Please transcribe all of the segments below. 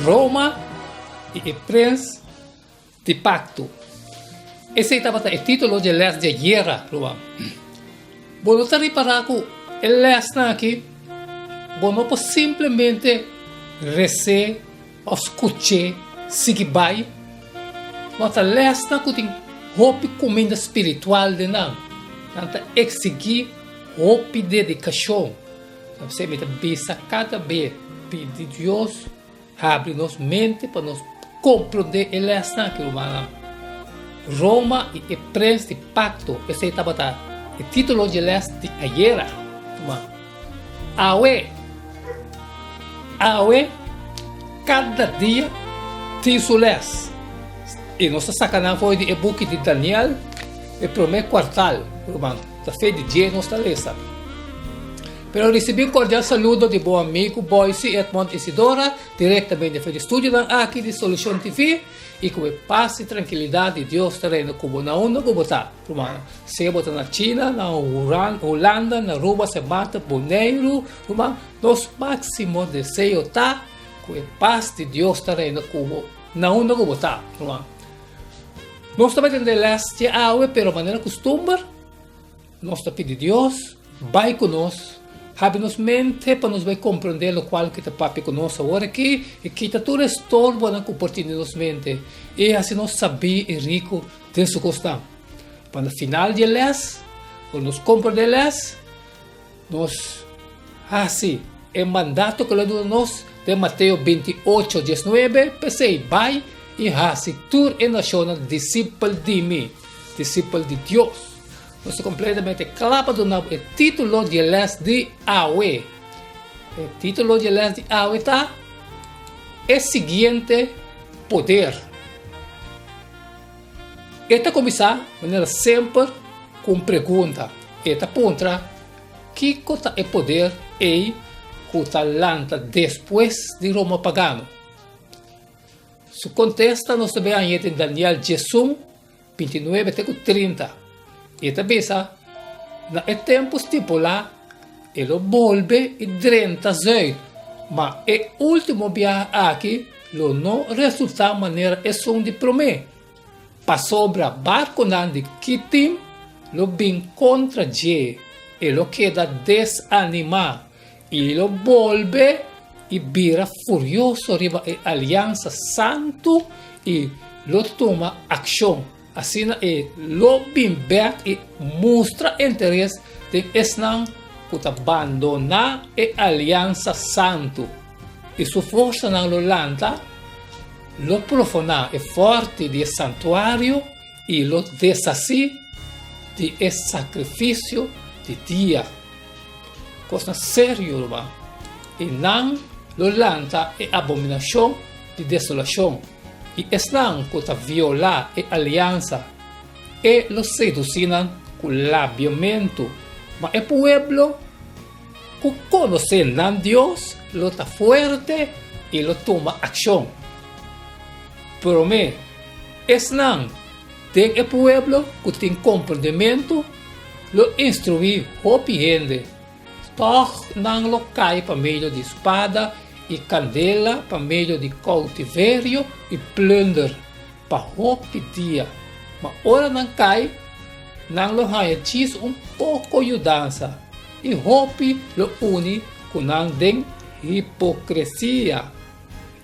Roma i e Prens di Pakto. Esei tabata e título dje lès di ayera, ruman. Bo no ta ripará ku e lèsnan aki bo no por simplemente res'é òf skuch'é sigui bai? No, ta lèsnan ku tin hopi kuminda spiritual den nan. Nan ta eksigí hopi dedikashon. P'esei mi ta bisa kada be, pidi Dios habri nos mente pa nos komprondé e lèsnan aki, rumannan. Roma i e prens di pakto, esei tabata e título dje lès di ayera, ruman. Awe, awe, kada dia tin su lès. I nos ta saka nan for di e buki di Daniel, e promé kuartal, ruman. Ta fe di dje nos ta lesa. Pero risibí un kordial saludo di bo amigu Boyce Edmond Isidora direktamente for di studionan aki di Solucion TV i ku e pas i trankilidat di Dios ta reina ku bo na unda ku bo ta, rumannan. Sea bo ta na China, na Hulanda, na Aruba, Sint Maarten, Boneiru, ruman, nos máksimo deseo ta ku e pas di Dios ta reina ku bo na unda ku bo ta, ruman. Nos ta bai tende les dje awe, pero manera kustumber, nos ta pidi Dios bai ku nos, habri nos mente pa nos bai komprendé lokual ku e ta papia ku nos awor aki, i kita tur e storbonan ku por tin den nos mente, i hasi nos sabí i riku den su kosnan. Pa na final di e les, ora nos komprendé e les, Nos hasi e mandato ku el a duna nos den Mateo 28, 19, P'esei, bai i hasi tur e nashonnan disipel di mi, disipel di Dios. Nos ta kompletamente kla pa duna bo e título di e lès di awe. E título di e lès di awe ta E Siguiente Poder. E ta kuminsá manera semper ku un pregunta. E ta puntra, Kiko ta e poder ei ku ta lanta despues di Roma pagano? Su kontesta nos ta bira hañ'é den Daniel 11, 29 te ku 30. E ta bisa, Na e tempu stipulá e lo bolbe i drenta zùit, ma e último biaha aki lo no resultá manera esun di promé, pasobra barkunan di Kitim lo bin kontra dje, e lo keda desanimá i lo bolbe i bira furioso riba e aliansa santu i lo tuma akshon. Asina e lo bin bèk i mustra interes den esnan ku ta bandoná e aliansa santu, i su forsanan lo lanta, lo profaná e fòrti di e santuario i lo deshasí di e sakrifisio di dia. Kosnan serio, ruman. I nan lo lanta e abominashon di desolashon, i esnan ku ta violá e aliansa, e lo sedusí nan ku labiamentu. Ma e pueblo ku konosé nan Dios lo ta fuerte i lo tuma akshon. Promé, esnan den e pueblo ku tin komprendementu lo instruí hopi hende. Tòg nan lo kai pa medio di spada i kandela, pa medio di koutiverio i plùnder, pa hopi dia. Ma ora nan kai, nan lo haña djis un poko yudansa, i hopi lo uni ku nan den hipokresia.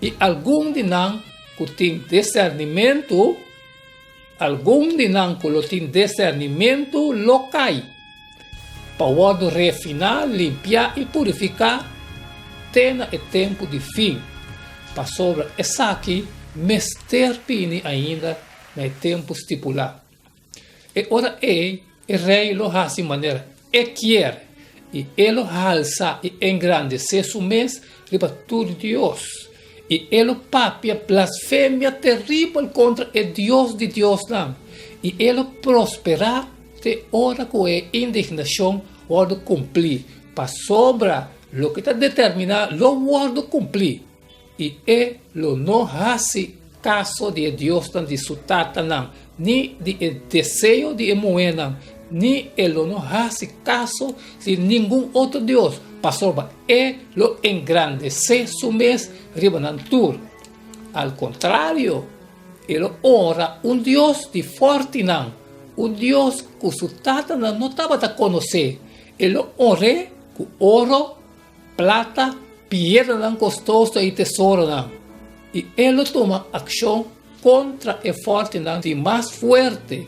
I algun di nan ku tin disernimentu, Algun di nan ku lo tin disernimentu lo kai, pa wòrdu refiná, limpiá i purifiká te na e tempu di fin, pasobra esaki mester bini ainda na e tempu stipulá. E ora ei e rei lo hasi manera e kier, i e lo halsa i engrandesé su mes riba tur dios, i e lo papia blasfemia teribel kontra e Dios di diosnan, i e lo prosperá te ora ku e indignashon wòrdu kumplí, pasobra loke ta determiná lo wòrdu kumplí, i e lo no hasi. kaso di e diosnan di su tatanan, ni di e deseo di e muhénan, ni e lo no hasi kaso di ningun otro dios, pasobra e lo engrandesé su mes riba nan tur. Al kontrario, e lo onra un dios di fòrtinan, un dios ku su tatanan no tabata konosé, e lo onr'é ku oro, plata, piedranan kostoso i tesoronan, i e lo tuma akshon kontra e fòrtinan di mas fuerte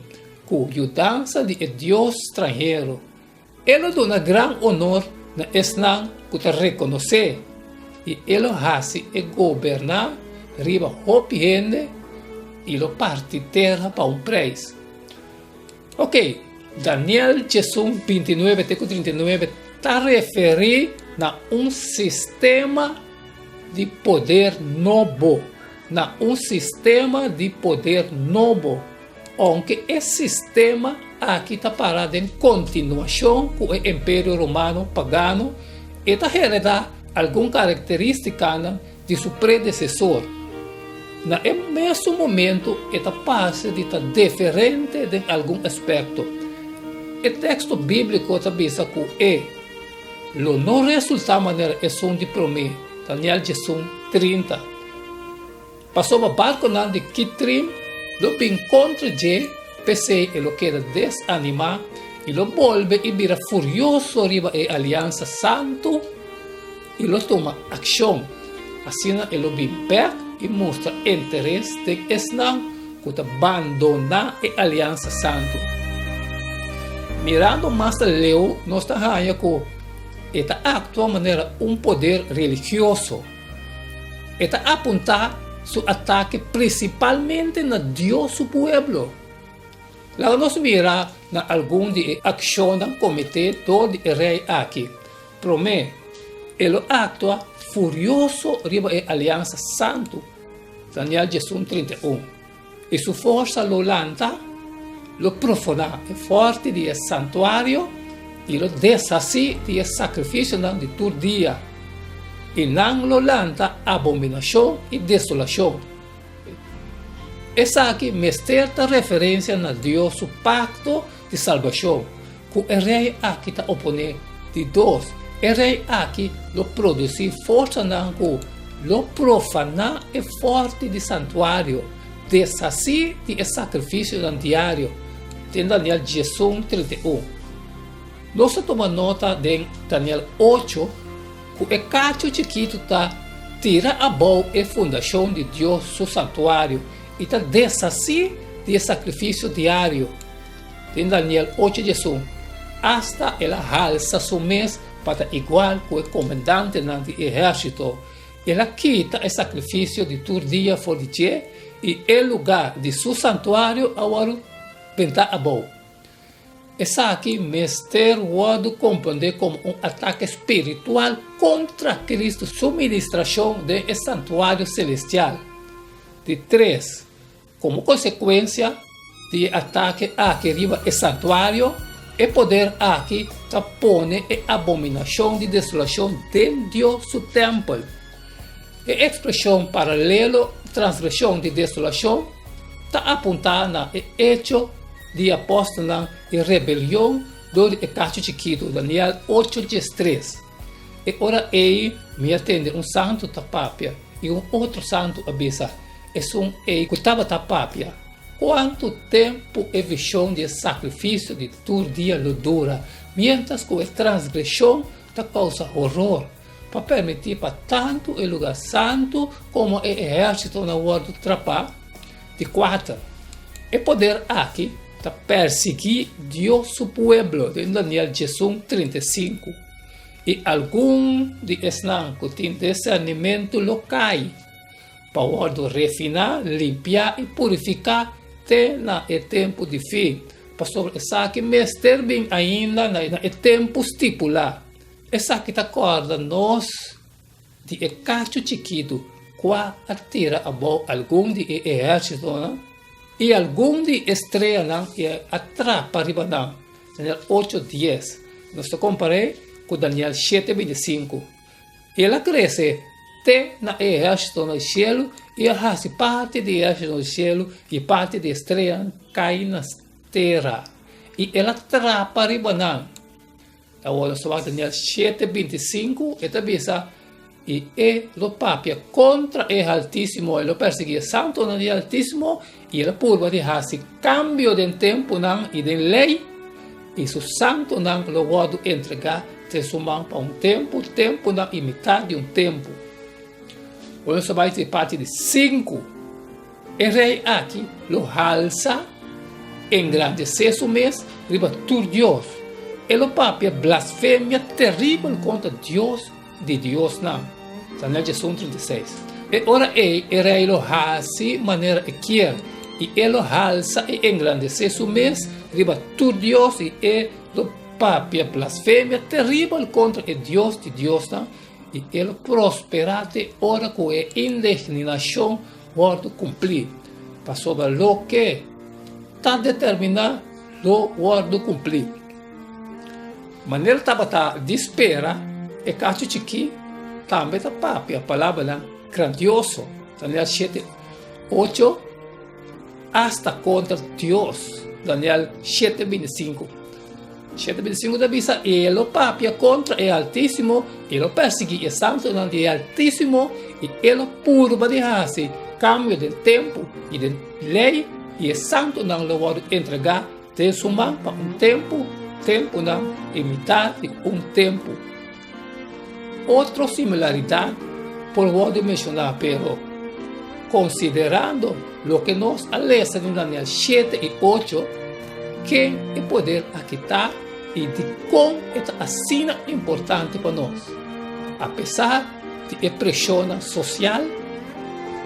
ku yudansa di e dios stranhero. E lo duna gran onor na esnan ku ta rekonosé, i e lo hasi e goberná riba hopi hende i lo parti tera pa un preis. Ok, Daniel 11, 29 te ku 39 ta referí na un sistema di poder nobo, na un sistema di poder nobo. Ounke e sistema aki ta para den kontinuashon ku e Imperio Romano pagano, e ta heredá algun karakterístikanan di su predesesor. Na e mesun momento e ta parse di ta deferente den algun aspekto. E teksto bíbliko ta bisa ku e lo no resultá manera esun di promé, Daniel 11, 30. Pasobra barkonan di Kitrim lo bin kontra dje, p'esei e lo keda desanimá i lo bolbe i bira furioso riba e aliansa santu i lo tuma akshon. Asina e lo bin bèk i mustra interes den esnan ku ta bandoná e aliansa santu. Mirando mas aleu nos ta haña ku e ta aktua manera un poder religioso. E ta apuntá su atake prinsipalmente na Dios su pueblo. Laga nos mira na algun di e akshonnan kometé dor di e rei aki. Promé, e lo aktua furioso riba e aliansa santu, Daniel 11, 31, i su forsa lo lanta, lo profaná e fòrti di e santuario i lo deshasí di e sakrifisionan di tur dia, i nan lo lanta abominashon i desolashon. Esaki mester ta referensia na Dios su pakto di salbashon, ku e rei aki ta oponé. Di dos, e rei aki lo produsí forsanan ku lo profaná e fòrti di santuario, deshasí di e sakrifisionan diario, den Daniel 11, 31. Nos ta tuma nota den Daniel 8 ku e kachu chikitu ta tira abou e fundashon di Dios su santuario i ta deshasí di e sakrifisio diario. Den Daniel 8, 11, asta el a halsa su mes pa ta igual ku e komandantenan di ehérsito. El a kita e sakrifisio di tur dia for di dje i e lugá di su santuario a wòrdu bentá abou. Esaki mester wòrdu komprondé komo un atake spiritual kontra Kristu su ministrashon den e santuario selestial. Di tres, komo konsekuensia di e atake aki riba e santuario, e poder aki ta pone e abominashon di desolashon den Dios su tèmpel. E ekspreshon paralelo transgreshon di desolashon ta apuntá na e echo di e apòstelnan i rebelion dor di e kachu chikitu, Daniel 8, 13. E ora ei mi a tende un santu ta papia, i un otro santu a bisa esun ei ku tabata papia, Kuantu tempu e vishon di e sakrifisio di tur dia lo dura, miéntras ku e transgreshon ta kousa horor, pa permití pa tantu e lugá santu komo e ehérsitonan wòrdu trapá? Di kuater, e poder aki ta persiguí Dios su pueblo den Daniel 11, 35, I algun di esnan ku tin disernimentu lo kai, pa wòrdu refiná, limpiá i purifiká te na e tempu di fin, pasobra esaki mester bin ainda na e tempu stipulá. Esaki ta kòrda nos di e kachu chikitu kua a tira abou algun di e ehérsitonan i algun di e streanan i a trapa riba nan, Daniel 8, 10. Nos ta kompar'é ku Daniel 7, 25. El a krese. te na e ehérsitonan di shelu i a hasi parti di e ehérsitonan di shelu i parti di e streanan kai na tera, i el a trapa riba nan. Awor nos ta wak Daniel shete 25, e ta bisa, I e lo papia kontra e Haltísimo, e lo persiguí e santunan di e Haltísimo, i e lo purba di hasi kambio den tempunan i den lei, i su santunan lo wòrdu entregá den su man pa un tempu, tempunan i mitat di un tempu. Ora nos ta bai te parti di sinku, e rei aki lo halsa, engrandesé su mes riba tur dios. E lo papia blasfemia teribel kontra Dios di diosnan. Daniel 11, 36. E ora ei e rei lo hasi manera e kier, i e lo halsa i engrandesé su mes riba tur dios, i e lo papia blasfemia teribel kontra e Dios di diosnan, i e lo prosperá te ora ku e indegninashon wòrdu kumplí, pasobra loke ta determiná lo wòrdu kumplí. Manera tabata di spera, e kachu chikí tambe ta papia palabranan grandioso, Daniel shete, ocho, asta kontra Dios, Daniel shete, 25. Shete 25 ta bisa, E lo papia kontra e Altísimo, e lo persiguí e santunan di e Altísimo, i e lo purba di hasi kambio den tempu i den lei, i e santunan lo wòrdu entregá Den su man pa un tempu, tempunan i mitat di un tempu. Otro similaridat por wòrdu menshoná, pero konsiderando loke nos a lesa den Daniel shete i ocho, ken e poder aki ta i dikon e ta asina importante pa nos, apesar di e preshonnan sosial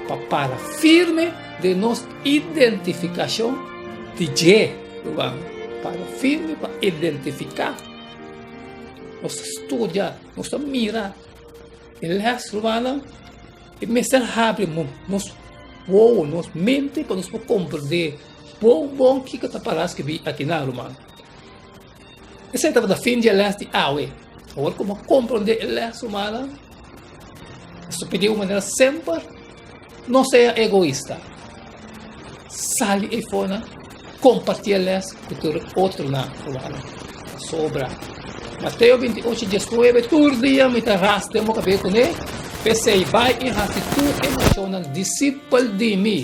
pa para firme den nos Identifikashon di dje ruman para firme pa identifiká. Nos ta studia, nos ta mira e lès rumannan e mester habri nos wowo, nos mente pa nos por komprendé bon bon kiko ta pará skibí akinan ruman. Esei tabata fin di e lès di awe. Awor ku bo a komprondé e lès rumannan, nos ta pidi un manera semper. No sea egoista. Sali eifonan, kompartí e lès ku tur otronan rumannan. Pasobra Mateo 28, 19, Tur dia mi ta ras den bo kabes kuné, p'esei bai i hasi tur e nashonnan disipel di mi.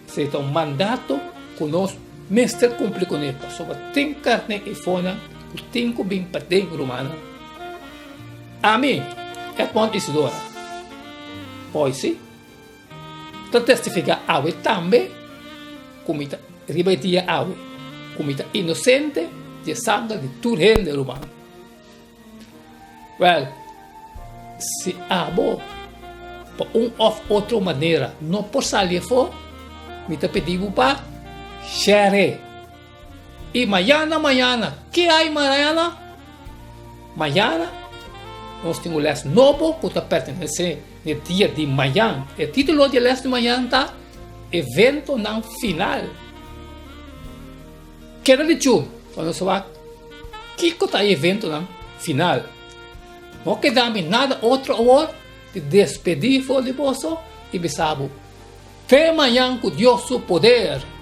Esei ta un mandato ku nos mester kumpli kuné, pasobra tin karné eifonan ku tin ku bin paden, rumannan. Ami, Edmond Isidora Boise, ta testifiká awe tambe ku mi ta riba e dia awe ku mi ta inosente di e sanger di tur hende ruman. Wèl, si abo pa un òf otro manera no por sali afó, mi ta pidi bo pa share. I mañana mañana, ke hay mañana? Mañana nos tin un les nobo ku ta pertenesé n'e dia di mañan. E título di e les di mañan ta Eventonan Final. Keda di chu pa nos wak kiko ta e eventonan final. No keda mi nada otro awor di despedí for di boso i bisa bo, Te mañan ku Dios su poder!